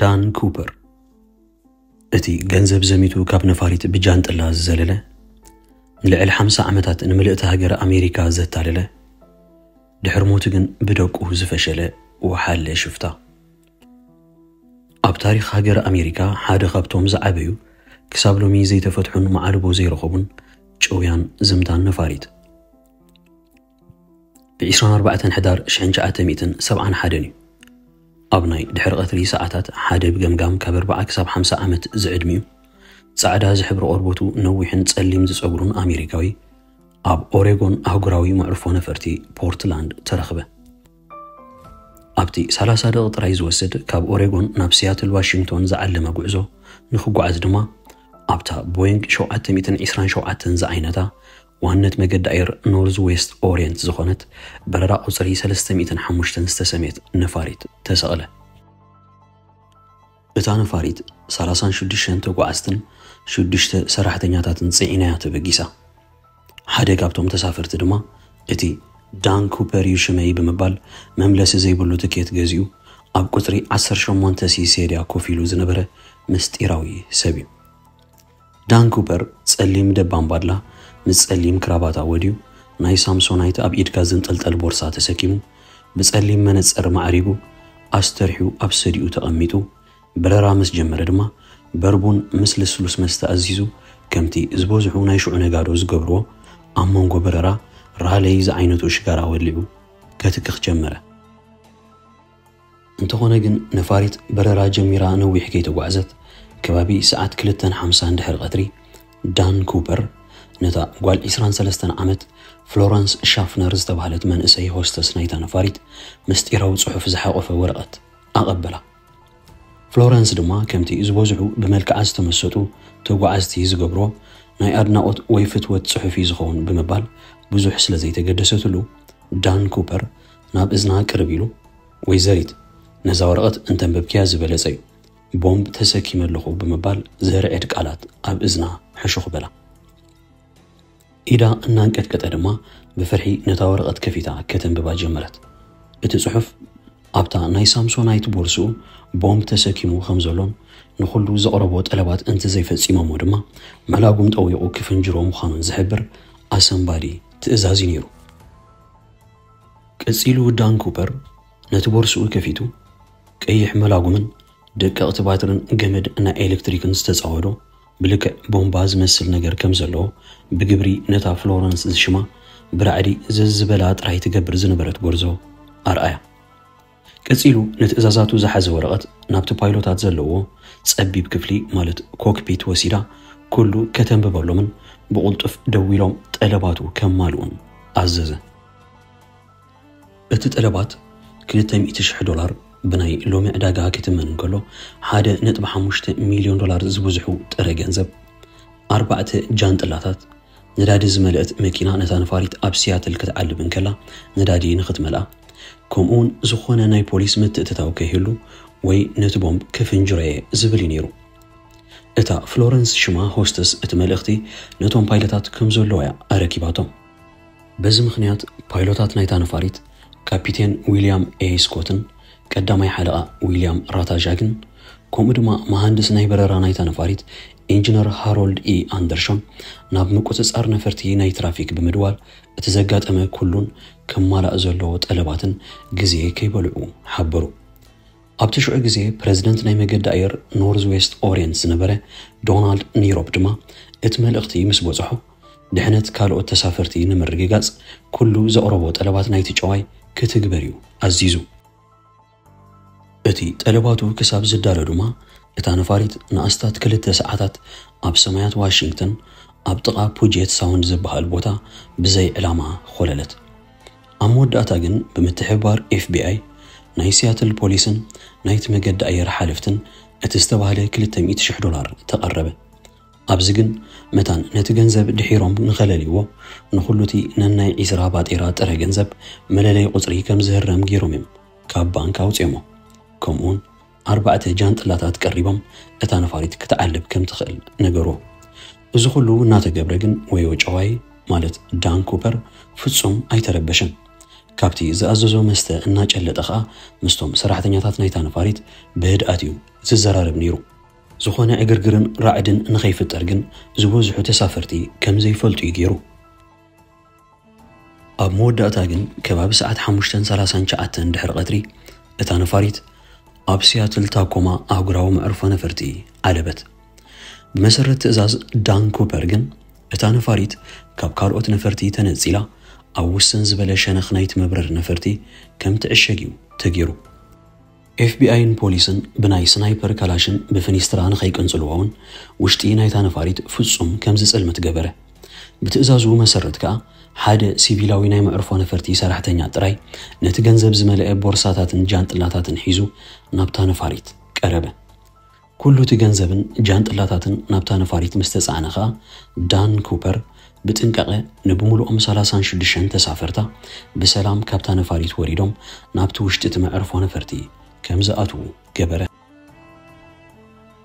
ዳን ኩፐር፣ እቲ ገንዘብ ዘሚቱ ካብ ነፋሪት ብጃንጥላ ዝዘለለ፣ ንልዕሊ ሓምሳ ዓመታት ንምልእቲ ሃገር ኣሜሪካ ዘታለለ፣ ድሕሪ ሞቱ ግን ብደቁ ዝፈሸለ ወሓለ ሽፍታ። ኣብ ታሪኽ ሃገር ኣሜሪካ ሓደ ካብቶም ዝዓበዩ፣ ክሳብ ሎሚ ዘይተፈትሑን መዓልቦ ዘይረኸቡን ጭውያን ዝምታን ነፋሪት። ብ ዕስራን ኣርባዕተን ሕዳር ሽሕን ትሽዓተ ሚእትን ሰብዓን ሓደን እዩ። ኣብ ናይ ድሕሪ ቀትሪ ሰዓታት ሓደ ብገምጋም ካብ ኣርባዓ ክሳብ ሓምሳ ዓመት ዝዕድሚኡ፣ ጻዕዳ ዝሕብሪ ቆርበቱ ነዊሕን ጸሊም ዝጸጉሩን ኣሜሪካዊ፣ ኣብ ኦሬጎን ኣህጉራዊ መዕርፎ ነፈርቲ ፖርትላንድ ተረኽበ። ኣብቲ ሰላሳ ደቂቕ ጥራይ ዝወስድ ካብ ኦሬጎን ናብ ሲያትል ዋሽንግቶን ዝዓለመ ጉዕዞ ንኽጓዓዝ ድማ፣ ኣብታ ቦይንግ ሸውዓተ ሚእትን ዕስራን ሸውዓተን ዝዓይነታ ዋነት መገዲ ኣየር ኖርዝ ዌስት ኦሪየንት ዝኾነት በረራ ቁጽሪ ሰለስተ ሚእትን ሓሙሽተን ዝተሰምየት ነፋሪት ተሰቕለ። እታ ነፋሪት ሰላሳን ሽዱሽተን ተጓዓዝትን ሽዱሽተ ሰራሕተኛታትን ጽዒና'ያ ተበጊሳ። ሓደ ካብቶም ተሳፈርቲ ድማ፣ "እቲ ዳን ኩፐር እዩ ሽመይ" ብምባል መምለሲ ዘይብሉ ትኬት ገዚኡ ኣብ ቁጽሪ ዓሰርተ ሸሞንተ ሲ ሴድያ ኮፍ ኢሉ ዝነበረ ምስጢራዊ ሰብ እዩ። ዳን ኩፐር ጸሊም ደባን ባድላ ምስ ጸሊም ክራባታ ወድዩ፣ ናይ ሳምሶናይት ኣብ ኢድካ ዝንጥልጠል ቦርሳ ተሰኪሙ፣ ብጸሊም መነጸር ማዕሪጉ፣ ኣስተርሕዩ ኣብ ሰዲኡ ተቐሚጡ፣ በረራ ምስ ጀመረ ድማ፣ በርቡን ምስ ልስሉስ መስተ ኣዚዙ፣ ከምቲ ዝበዝሑ ናይ ሽዑ ነጋዶ ዝገብርዎ፣ ኣብ መንጎ በረራ ራለይ ዝዓይነቱ ሽጋራ ወሊዑ ከትክኽ ጀመረ። እንተኾነ ግን፣ ነፋሪት በረራ ጀሚራ ነዊሕ ከይተጓዕዘት፣ ከባቢ ሰዓት ክልተን ሓምሳን ድሕሪ ቀትሪ፣ ዳን ኩፐር ነታ ጓል ዕስራን ሰለስተን ዓመት ፍሎረንስ ሻፍነር ዝተባህለት መንእሰይ ሆስተስ ናይታ ነፋሪት፣ ምስጢራዊ ጽሑፍ ዝሓቖፈ ወረቐት ኣቐበላ። ፍሎረንስ ድማ፣ ከምቲ ዝበዝሑ ብመልክዓ ዝተመሰጡ ተጓዓዝቲ ዝገብርዎ፣ ናይ ኣድናቖት ወይ ፍትወት ጽሑፍ እዩ ዝኸውን ብምባል ብዙሕ ስለ ዘይተገደሰትሉ፣ ዳን ኩፐር ናብ እዝና ቅርብ ኢሉ፣ "ወይዘሪት፣ ነዛ ወረቐት እንተንበብክያ ዝበለጸ እዩ። ቦምብ ተሰኪመ ኣለኹ" ብምባል ዘርዕድ ቃላት ኣብ እዝና ሕሹኽ በላ። ኢዳ እናንቀጥቀጠ ድማ ብፍርሒ ነታ ወረቐት ከፊታ ከተንብባ ጀመረት። እቲ ጽሑፍ ኣብታ ናይ ሳምሶናይት ቦርስኡ ቦምብ ተሰኪሙ ከም ዘሎን ንኹሉ ዘቕረቦ ጠለባት እንተዘይፈጺሞሞ ድማ መላጉም ጠዊቑ ክፍንጅሮ ምዃኑን ዝሕብር ኣሰንባዲ ትእዛዝ እዩ ነይሩ። ቀጺሉ ዳን ኩፐር ነቲ ቦርስኡ ከፊቱ፣ ቀይሕ መላጉምን ደቀቕቲ ባትርን ገመድ ናይ ኤሌክትሪክን ዝተጻወዶ ብልክዕ ቦምባ ዝመስል ነገር ከም ዘለዎ ብግብሪ ነታ ፍሎረንስ ዝሽማ ብራዕዲ ዘዝበላ ጥራይ ትገብር ዝነበረት ጎርዞ ኣርኣያ። ቀጺሉ ንትእዛዛቱ ዝሓዘ ወረቐት ናብቲ ፓይሎታት ዘለዎ ጸቢብ ክፍሊ፣ ማለት ኮክፒት ወሲዳ፣ ኩሉ ከተንብበሎምን ብቕልጡፍ ደዊሎም ጠለባቱ ከማልኡን ኣዘዘ። እቲ ጠለባት ክልተ ሚእቲ ሽሕ ዶላር፣ ብናይ ሎሚ ዕዳጋ ክትመን እንከሎ ሓደ ነጥቢ ሓሙሽተ ሚልዮን ዶላር ዝበዝሑ ጥረ ገንዘብ፣ ኣርባዕተ ጃንጥላታት፣ ነዳዲ ዝመልአት መኪና ነታ ነፋሪት ኣብ ሲያትል ክትዓልብ እንከላ ነዳዲ ንኽትመልኣ፣ ከምኡውን ዝኾነ ናይ ፖሊስ ምትእትታው ከይህሉ ወይ ነቲ ቦምብ ክፍንጅሮ እየ ዝብል እዩ ነይሩ። እታ ፍሎረንስ ሽማ ሆስተስ እቲ መልእኽቲ ነቶም ፓይለታት ከም ዘለዎ እያ ኣረኪባቶም። በዚ ምኽንያት ፓይሎታት ናይታ ነፋሪት ካፒቴን ዊልያም ኤ ስኮትን ቀዳማይ ሓለቓ ዊልያም ራታጃግን፣ ከምኡ ድማ መሃንድስ ናይ በረራ ናይታ ነፋሪት ኢንጂነር ሃሮልድ ኢ ኣንደርሾን ናብ ምቁጽጻር ነፈርቲ ናይ ትራፊክ ብምድዋል፣ እቲ ዘጋጠመ ኩሉን ክማላእ ዘለዎ ጠለባትን ግዜ ከይበልዑ ሓበሩ። ኣብቲ ሽዑ ግዜ ፕረዚደንት ናይ መገዲ ኣየር ኖርዝ ዌስት ኦሪየንት ዝነበረ ዶናልድ ኒሮፕ ድማ፣ እቲ መልእኽቲ ምስ በጽሖ፣ ድሕነት ካልኦት ተሳፈርቲ ንምርግጋጽ ኩሉ ዘቕረቦ ጠለባት ናይቲ ጨዋይ ክትግበር እዩ ኣዚዙ። እቲ ጠለባቱ ክሳብ ዝዳሎ ድማ፣ እታ ነፋሪት ንኣስታት ክልተ ሰዓታት ኣብ ሰማያት ዋሽንግተን፣ ኣብ ጥቓ ፑጀት ሳውንድ ዝበሃል ቦታ፣ ብዘይ ዕላማ ኾለለት። ኣብ መወዳእታ ግን፣ ብምትሕብባር ኤፍ ቢ ኣይ፣ ናይ ሲያትል ፖሊስን ናይቲ መገዲ ኣየር ሓለፍትን፣ እቲ ዝተባህለ ክልተ ሚእቲ ሽሕ ዶላር ተቐረበ። ኣብዚ ግን መታን ነቲ ገንዘብ ድሒሮም ንኸለልይዎ፣ ንኹሉ እቲ ነናይ ዒስራ ባጤራ ጥረ ገንዘብ መለለይ ቁጽሪ ከም ዝህረም ገይሮም እዮም ካብ ባንክ ኣውጺኦሞ። ከምኡውን ኣርባዕተ ጃንጥላታት ቀሪቦም እታ ነፋሪት ክትዓልብ ከም ትኽእል ነገርዎ። እዚ ኩሉ እናተገብረ ግን ወዮ ጨዋይ ማለት ዳን ኩፐር ፍጹም ኣይተረበሸን። ካብቲ ዝኣዘዞ መስተ እናጨለጠ ኸኣ ምስቶም ሰራሕተኛታት ናይታ ነፋሪት ብህድኣት እዩ ዝዘራረብ ነይሩ። ዝኾነ ዕግርግርን ራዕድን ንኸይፍጠር ግን ዝበዝሑ ተሳፈርቲ ከም ዘይፈልጡ እዩ ገይሩ። ኣብ መወዳእታ ግን ከባቢ ሰዓት ሓሙሽተን ሰላሳን ትሽዓተን ድሕሪ ቀትሪ እታ ነፋሪት ኣብ ሲያትል ታኮማ ኣህጉራዊ መዕርፎ ነፈርቲ ዓለበት። ብመሰረት ትእዛዝ ዳን ኩፐር ግን እታ ነፋሪት ካብ ካልኦት ነፈርቲ ተነጺላ ኣብ ውስን ዝበለ ሸነኽ ናይቲ መብረሪ ነፈርቲ ከም ትዕሸግ እዩ ተገይሩ። ኤፍቢኣይን ፖሊስን ብናይ ስናይፐር ካላሽን ብፍኒስትራ ንኸይቅንጽልዋ እውን ውሽጢ ናይታ ነፋሪት ፍጹም ከም ዝጽልምት ገበረ። ብትእዛዙ መሰረት ከኣ ሓደ ሲቪላዊ ናይ መዕርፎ ነፈርቲ ሰራሕተኛ ጥራይ ነቲ ገንዘብ ዝመልአ ቦርሳታትን ጃንጥላታትን ሒዙ ናብታ ነፋሪት ቀረበ። ኩሉ እቲ ገንዘብን ጃንጥላታትን ናብታ ነፋሪት ምስ ተጻዕነ ኸኣ ዳን ኩፐር ብጥንቃቐ ንብምሉኦም ሰላሳን ሽዱሽተን ተሳፈርታ ብሰላም ካብታ ነፋሪት ወሪዶም ናብቲ ውሽጢ እቲ መዕርፎ ነፈርቲ ከም ዝኣትዉ ገበረ።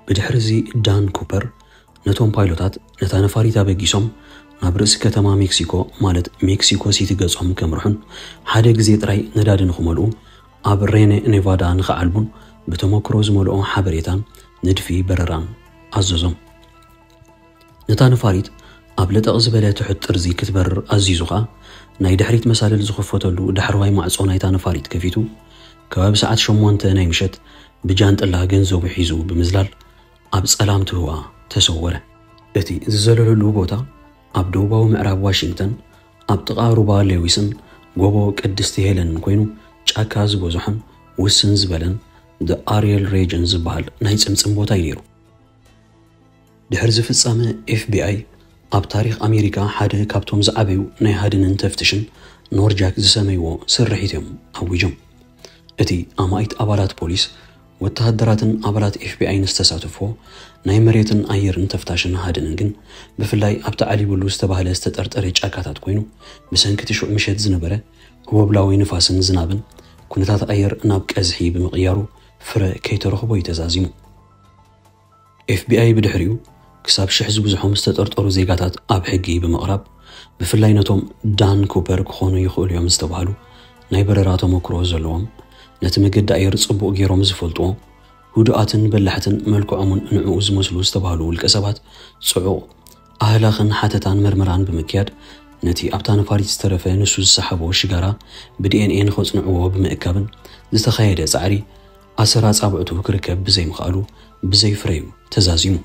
ብድሕሪ እዚ ዳን ኩፐር ነቶም ፓይሎታት ነታ ነፋሪት ኣበጊሶም ናብ ርእሲ ከተማ ሜክሲኮ ማለት ሜክሲኮ ሲቲ ገጾም ከምርሑን ሓደ ግዜ ጥራይ ነዳዲ ንኽመልኡ ኣብ ሬነ ኔቫዳ ንኽዓልቡን ብተመክሮ ዝመልኦ ሓበሬታን ንድፊ በረራን ኣዘዞም። ነታ ነፋሪት ኣብ ለጠቕ ዝበለ ትሑት ጥርዚ ክትበርር ኣዚዙ ኸኣ ናይ ድሕሪት መሳልል ዝኽፈተሉ ዳሕረዋይ ማዕጾ ናይታ ነፋሪት ከፊቱ ከባቢ ሰዓት ሸሞንተ ናይ ምሸት ብጃንጥላ ገንዘቡ ሒዙ ብምዝላል ኣብ ጸላም ትህዋ ተሰወረ። እቲ ዝዘለለሉ ቦታ ኣብ ደቡባዊ ምዕራብ ዋሽንግተን ኣብ ጥቓ ሩባ ሌዊስን ጎቦ ቅድስቲ ሄለንን ኮይኑ ጫካ ዝበዝሖን ውስን ዝበለን The Ariel Region ዝበሃል ናይ ጽምጽም ቦታ እዩ ነይሩ። ድሕሪ እዚ ፍጻመ ኤፍቢኣይ ኣብ ታሪኽ ኣሜሪካ ሓደ ካብቶም ዝዓበዩ ናይ ሃድንን ተፍትሽን ኖርጃክ ዝሰመይዎ ስርሒት እዮም ኣዊጆም። እቲ ኣማኢት ኣባላት ፖሊስ፣ ወተሃደራትን ኣባላት ኤፍቢኣይን ዝተሳተፍዎ ናይ መሬትን ኣየርን ተፍታሽን ሃድንን ግን ብፍላይ ኣብቲ ዓሊቡሉ ዝተባህለ ዝተጠርጠረ ጫካታት ኮይኑ ብሰንኪ እቲ ሽዑ ምሸት ዝነበረ ህቦብላዊ ንፋስን ዝናብን ኩነታት ኣየር ናብ ቀዝሒ ብምቕያሩ ፍረ ከይተረኽቦ እዩ ተዛዚሙ። ኤፍቢኣይ ብድሕሪኡ ክሳብ ሽሕ ዝብዝሖም ዝተጠርጠሩ ዜጋታት ኣብ ሕጊ ብምቕራብ ብፍላይ ነቶም ዳን ኩፐር ክኾኑ ይኽእሉ እዮም ዝተባህሉ ናይ በረራ ተመክሮ ዘለዎም ነቲ መገዲ ኣየር ጽቡቕ ገይሮም ዝፈልጥዎ ህዱኣትን በላሕትን መልክዖምን ንዕኡ ዝመስሉ ዝተባህሉ ውልቀ ሰባት ጽዑቕ ኣህላኽን ሓተታን መርመራን ብምክያድ ነቲ ኣብታ ነፋሪት ዝተረፈ ንሱ ዝሰሓቦ ሽጋራ ብዲኤንኤ ንኸጽንዕዎ ብምእካብን ዝተኻየደ ጻዕሪ ኣሰር ኣጻብዕቱ ክርከብ ብዘይምኽኣሉ ብዘይፍረዩ ተዛዚሙ።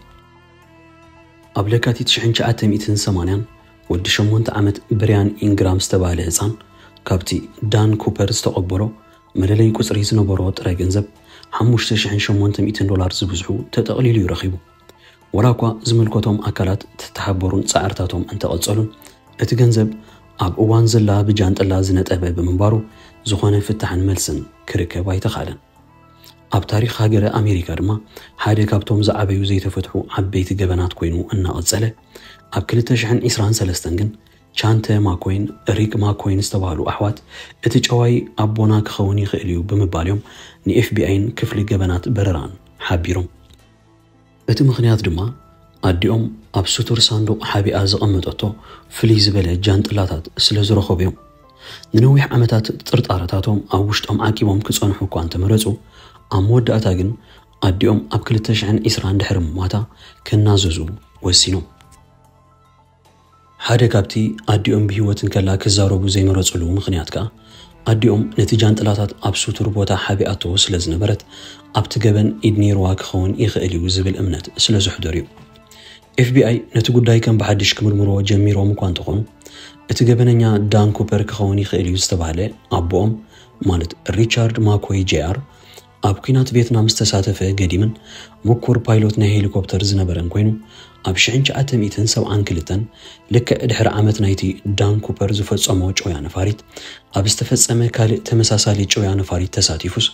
ኣብ ለካቲት ሽሕን ትሽዓተ ሚእትን ሰማንያን ወዲ ሸሞንተ ዓመት ብርያን ኢንግራም ዝተባህለ ህጻን ካብቲ ዳን ኩፐር ዝተቐበሎ መለለይ ቁጽሪ ዝነበሮ ጥረ ገንዘብ ሓሙሽተ ሽሕን ሸሞንተ ሚእትን ዶላር ዝብዝሑ ተጠቕሊሉ እዩ ረኺቡ። ወላ እኳ ዝምልከቶም ኣካላት ተተሓበሩን ጻዕርታቶም እንተቐጸሉን እቲ ገንዘብ ኣብ እዋን ዝላ ብጃንጥላ ዝነጠበ ብምንባሩ ዝኾነ ፍታሕን መልስን ክርከብ ኣይተኻእለን። ኣብ ታሪኽ ሃገረ ኣሜሪካ ድማ ሓደ ካብቶም ዝዓበዩ ዘይተፈትሑ ዓበይቲ ገበናት ኮይኑ እናቐጸለ ኣብ ክልተ ሽሕን ዕስራን ሰለስተን ግን ቻንተ ማኮይን ሪክ ማኮይን ዝተባህሉ ኣሕዋት እቲ ጨዋይ ኣቦና ክኸውን ይኽእል እዩ ብምባል እዮም ንኤፍቢኣይን ክፍሊ ገበናት በረራን ሓቢሮም። እቲ ምኽንያት ድማ ኣዲኦም ኣብ ስቱር ሳንዱቕ ሓቢኣ ዘቐመጠቶ ፍልይ ዝበለ ጃንጥላታት ስለ ዝረኸቡ እዮም። ንነዊሕ ዓመታት ጥርጣረታቶም ኣብ ውሽጦም ዓቂቦም ክጸንሑ እኳ እንተመረጹ ኣብ መወዳእታ ግን ኣዲኦም ኣብ ክልተ ሽሕን ዕስራን ድሕሪ ምሟታ ክናዘዙ ወሲኖም። ሓደ ካብቲ ኣዲኦም ብህይወት እንከላ ክዛረቡ ዘይመረጽሉ ምኽንያት ከኣ ኣዲኦም ነቲ ጃንጥላታት ኣብ ስቱር ቦታ ሓቢኣቶ ስለ ዝነበረት ኣብቲ ገበን ኢድ ነይርዋ ክኸውን ይኽእል እዩ ዝብል እምነት ስለ ዘሕደሩ እዩ። ኤፍቢኣይ ነቲ ጉዳይ ከም ብሓድሽ ክምርምርዎ ጀሚሮም እኳ እንተኾኑ እቲ ገበነኛ ዳን ኩፐር ክኸውን ይኽእል እዩ ዝተባህለ ኣቦኦም ማለት ሪቻርድ ማኮይ ጄኣር ኣብ ኲናት ቬትናም ዝተሳተፈ ገዲምን ምኩር ፓይሎት ናይ ሄሊኮፕተር ዝነበረን ኮይኑ ኣብ ሽሕን ትሽዓተ ሚእትን ሰብዓን ክልተን ልክዕ ድሕሪ ዓመት ናይቲ ዳን ኩፐር ዝፈጸሞ ጨውያ ነፋሪት ኣብ ዝተፈጸመ ካልእ ተመሳሳሊ ጨውያ ነፋሪት ተሳቲፉስ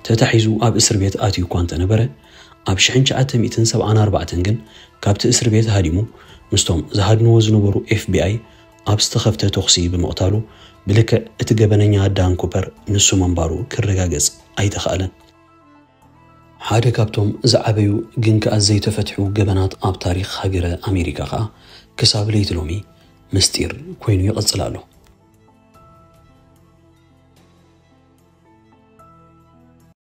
ተታሒዙ ኣብ እስር ቤት ኣትዩ እኳ እንተነበረ ኣብ ሽሕን ትሽዓተ ሚእትን ሰብዓን ኣርባዕተን ግን ካብቲ እስር ቤት ሃዲሙ ምስቶም ዝሃድንዎ ዝነበሩ ኤፍ ቢ ኣይ ኣብ ዝተኸፍተ ተኹሲ ብምቕታሉ ብልክዕ እቲ ገበነኛ ዳን ኩፐር ንሱ ምንባሩ ክረጋገጽ ኣይተኻእለን። ሓደ ካብቶም ዝዓበዩ ግን ከኣ ዘይተፈትሑ ገበናት ኣብ ታሪኽ ሃገረ ኣሜሪካ ከኣ ክሳብ ለይቲ ሎሚ ምስጢር ኮይኑ ይቕጽል ኣሎ።